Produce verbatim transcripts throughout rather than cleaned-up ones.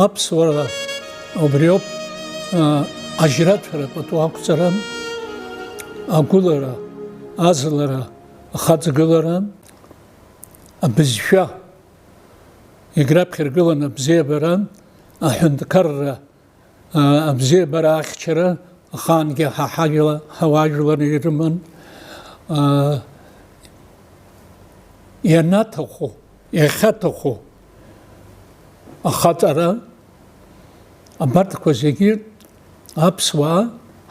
Аԥсуара убриоуп, а, ажьрацәара пату ақәҵара, агәылара, азлара, ахаҵгылара, абызшәа, егьраԥхьа иргыланы абзиабара, аҳәынҭқарра, а, абзиабара ахьчара, ахаангьы ҳа ҳажәла-, ҳауаажәлар ирыман. А, ианаҭаху, иахьаҭаху ахаҵара, абарҭқәа зегьы аԥсуаа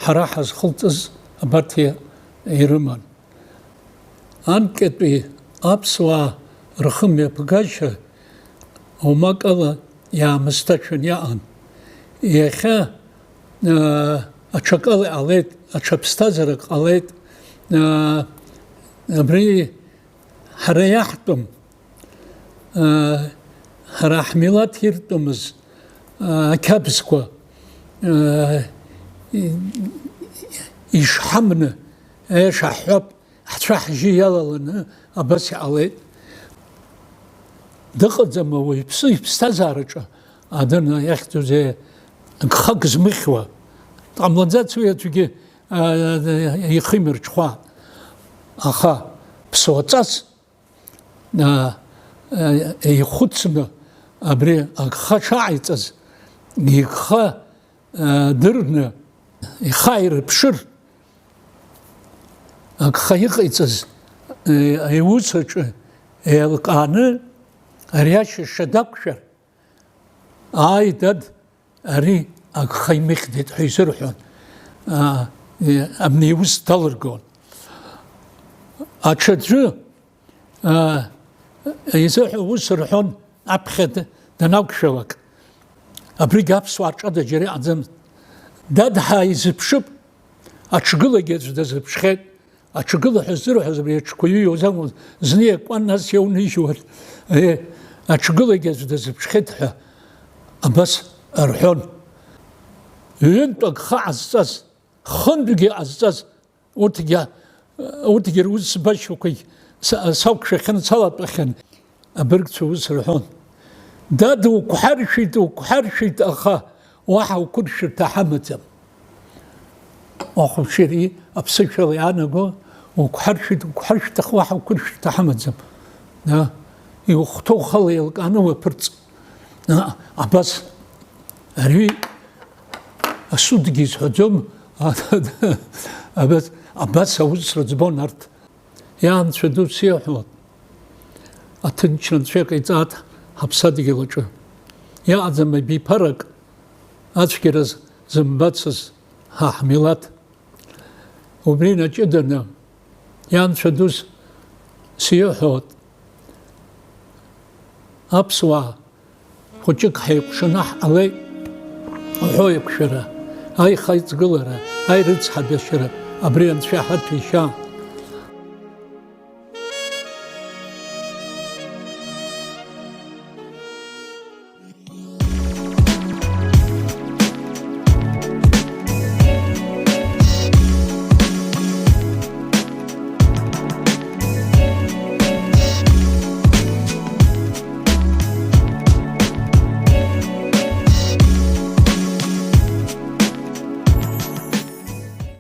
ҳара ҳазхылҵыз абарҭ иа-, ирыман. Анкьатәи аԥсуаа рхымҩаԥгашьа оумак ала иаамысҭашәан иаан. Иахьа, аа, аҽакала иҟалеит, аҽа ԥсҭазаара ҟалеит. Аа, абри ҳара иаҳтәым, аа, ҳара ҳмилаҭ иртәымыз, аа, ақьабзқәа, аа, и-, ишҳамны, аиаша ҳҳәап, ҳцәа-ҳжьы иалаланы абас иҟалеит. Дыҟаӡам ауаҩԥсы иԥсҭазаараҿы, адырны иахьӡузеи, гхак змыхьуа. Дҟамлаӡац уи аӡәгьы, а, ихы имырҽхәа. Аха ԥсуаҵас, а, а, ихәыцны абри агха шааиҵаз, игха дырны ихы ааирԥшыр, агха иҟаиҵаз, э, иус аҿы еилкааны ари ашьаша дақәшәар, ааи, дад, ари агха имыхьӡеит ҳәа изырҳәон, а, э, абни иус далыргон. Аҽаӡәы аа, изыҳәа ус рҳәон аԥхьа д-, данақәшәалак. Абригь аԥсуаа рҿы даџьара иҟаӡамызт. Дад ҳааизыԥшып, аҽгылагьы аӡә дазыԥшхьеит. Аҽгыла ҳәа ззырҳәоз абри аҽқәаҩы иоуӡамызт. Зны иакуан, нас иаунижьуан. Е, аҽгылагьы аӡә дазыԥшхьеит ҳәа абас рҳәон. Ҩынтә агха ҟазҵаз, хынтәгьы ҟазҵаз, Урҭгьы, урҭгьы рус башьақәагь са-, сақәшәахьан, салатәахьан, абыргцәа ус рҳәон, дад, уқәҳаршәит, уқәҳаршәит, аха уаҳа уқәыршәырҭа ҳамаӡам. Уахәаԥшыр, аԥсышәала иаанаго, уқәҳаршәит, уқәҳаршәит, аха уаҳа уқәыршәырҭа ҳамаӡам. Да? Иухәҭоу ухала еилкааны уаԥырҵ. А, абас, ари асудгьы изҳәаӡом, абас, абас аус рыӡбон арҭ. Иа, Анцәа ду, сиҳәон, аҭынчра Анцәа иҟаиҵааит ҳаԥсадгьыл аҿы. Иаҟаӡам абиԥарак ацәгьара з-, зымбацыз ҳа ҳмилаҭ. Убри наҷыданы, ианцәа дус сиҳәоит, аԥсуаа хәыҷык ҳаикәшаны ҳҟалеит, уҳәоу еиқәшәара, аихаҵгылара, аирыцҳабашьара, абри Анцәа иҳаҭәеишьа.